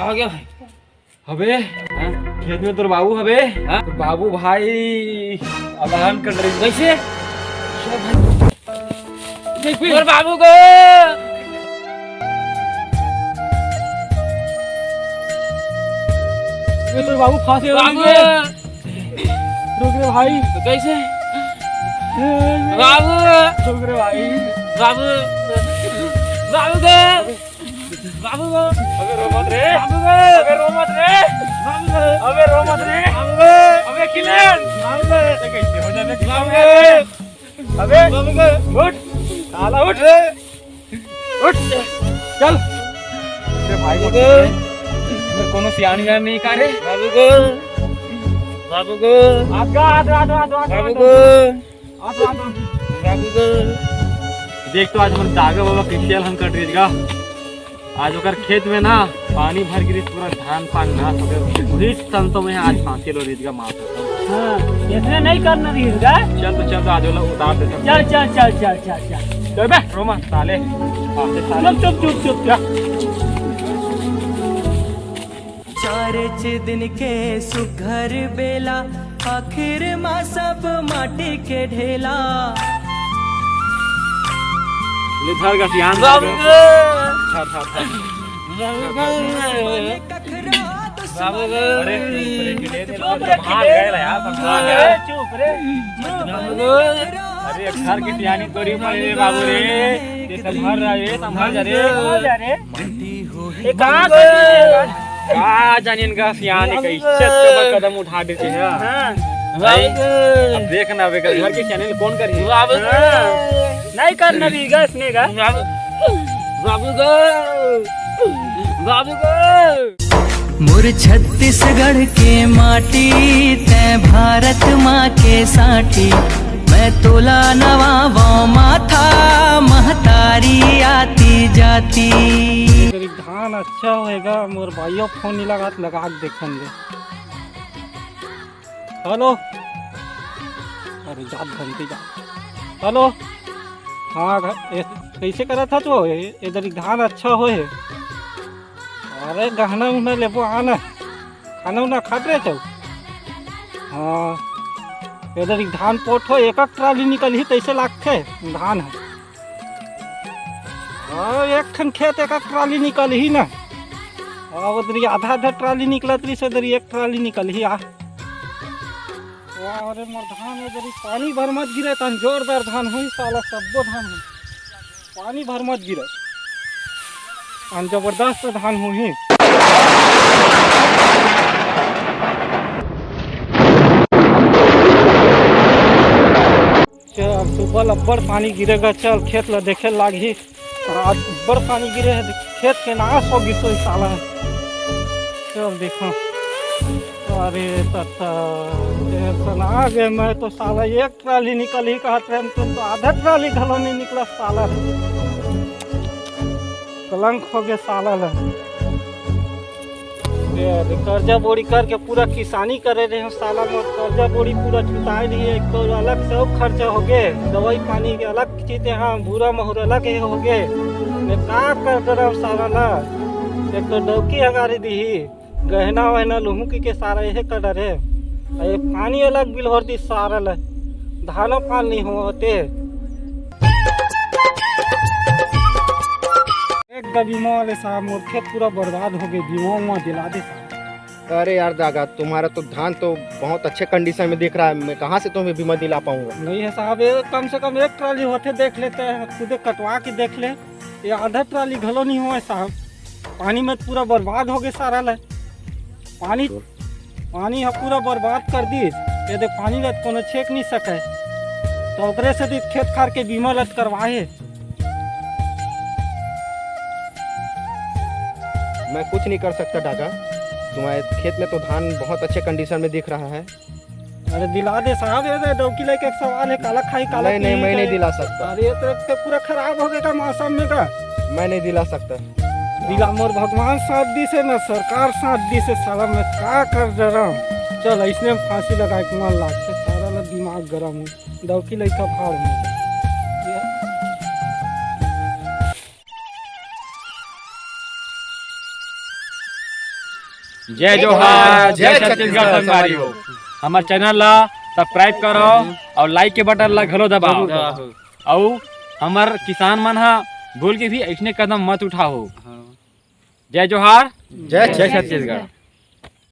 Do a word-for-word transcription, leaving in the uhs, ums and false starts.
आ गया भाई। अबे, हाँ? खेत में तोर बाबू हबे? हाँ? तोर बाबू भाई अलहन कर रही। कैसे? देख फिर। तोर बाबू को। ये तोर बाबू फांसी हो बाबू। गई। रुक रे भाई। तो कैसे? बाबू। रुक रे भाई। बाबू। बाबू को। बाबू को। अबे रो मत रे। बाबू को। अबे रो मत रे। बाबू को। अबे रो मत रे। बाबू को। अबे किलन। बाबू को। अबे कैसे हो जाबे? बाबू को। अबे बाबू को। उठ। साला उठ। उठ। चल। अरे भाई, बाबू को। ये कोनो सियान वियान नहीं का रे? बाबू को। बाबू को। आगा, आगा, आगा, आगा, आगा, बाबू आगा। को। आप, आप, आप। बाबू को। देख तो आज हमर दागा बाबा कैसे अलहन कर रही है। आज ओकर खेत में ना पानी भर गिरी, पूरा धान पान नाश हो गया। वही संतो में आज फांसी लो रही का माफ। हाँ, इतने नहीं करना रही का? चल तो चल तो आज वाला उतार दे सब। चल, चल, चल, चल, चल, चल। चल बे, रोमा, साले। फांसी साले। चुप, चुप, चुप, चुप, चुप। चारेच दिन के सुघर बेला, आखिर मा सब माटी के ढेला। ले धर का सियान बाबू। धर, धर, धर। बाबू। अरे, अरे, चुप रे, भाग गए ला यार, भाग गए। चुप रे। बाबू। अरे, घर की सियानी तोरी पड़ी रे बाबू रे। ये संभल रहा है, संभल जा रे। संभल जा रे। ये कहाँ से आएगा? का जानी इनका सियान कैसे तो कदम उठा देते हैं। हाँ। भाई, अब देख ना, अब एकर घर के सियान कौन करी? बाबू। हाँ। नहीं करना भी गैस ने का। बाबू। बाबू को। बाबू को। मोर छत्तीसगढ़ के माटी, तै भारत माँ के साटी। मैं तोला नवावों माथा, महतारी आती जाती। तेरी धान अच्छा होएगा, मोर भाइयों फोन नहीं लगा, लगा के देखन दे। हेलो। अरे जात घंटी जा। हेलो। हाँ, घ-, ए, कैसे करत हस तो? ए, इधर धान अच्छा होए हे। अरे गहना उहना लेबो, आ ना। खाना उना खात रहे छो? हाँ। इधर धान पोट हो, एक एक ट्राली निकलही, तैसे लागथे धान ह। हाँ, एक ठन खेत एक एक ट्राली निकलही ना। हाँ, उधर आधा आधा ट्राली निकलत रही, उधर एक ट्राली निकलही, आ। वाह रे मोर धान, ए दरी पानी भर मत गिरे, तहन जोरदार धान होही साला, सब्बो धान होही। पानी भर मत गिरे, तहन जबरदस्त धान होही। चल, सुबह ल अब्बड़ पानी गिरेगा, चल खेत ल देखे लागही। आज अब्बड़ पानी गिरे हे, खेत के नाश हो गिस होही साला। चल देखो, अरे तत्ता, टेंशन आ गे। मैं तो साला एक ट्राली निकलही कहत रहें, तो, तो आधा ट्राली घलो नहीं निकला साला। कलंक हो गे साला ला। ये अभी कर्जा बोड़ी करके पूरा किसानी करे रहे हो साला, मोर कर्जा बोड़ी पूरा चुकाए नहीं है। एक तो अलग से अउ खर्चा हो गए, दवाई पानी के अलग चीज, हाँ, भूरा महुर अलग है हो गए। मैं का कर डरम साला ला, एक तो डौकी हगारी दीही, गहना वहना लुहुकी के सारा यही कर डरे। अउ ये पानी अलग बिल होर दी सारा ला, धानो पान नहीं होते। एक दा बीमा वाले साहब, मोर खेत पूरा बर्बाद हो गए, बीमा उमा दिला दे साहब। अरे यार दागा, तुम्हारा तो धान तो बहुत अच्छे कंडीशन में दिख रहा है, मैं कहाँ से तुम्हें बीमा दिला पाऊंगा? नहीं है साहब, ये कम से कम एक ट्राली होते देख लेते हैं, खुदे कटवा के देख ले, ये आधा ट्राली घलो नहीं हुआ है साहब। पानी में पूरा बर्बाद हो गए सारा ले। पानी, पानी ह पूरा बर्बाद कर दीस। ये देख, पानी ल कोनो छेक नहीं सके, तो ओकरे से भी खेत खार के बीमा ल करवाए। मैं कुछ नहीं कर सकता डाका, तुम्हारे खेत में तो धान बहुत अच्छे कंडीशन में दिख रहा है। अरे दिला दे साहब, ये दे डौकी लेके एक सवाल है, काला खाई, काला नहीं, नहीं, पी, मैं नहीं काला दिला सकता। अरे ये तो, तो पूरा खराब हो गया का मौसम में का। मैं नहीं दिला सकता। दिला मोर भगवान साथ दी से ना सरकार साथ दी से, साला मैं का कर डरम। चल, इसने फांसी लगाए के मन लागते, सारा ला दिमाग गरम हो, डौकी लइका फाड़ हो। ये जय जोहार, जय छत्तीसगढ़ संगवारी हो। हमर चैनल ला सब्सक्राइब करो अउ लाइक के बटन ला घलो दबाओ। अउ हमर किसान मन हा भूल के भी अइसने कदम मत उठाओ। जय जोहार, जय छत्तीसगढ़।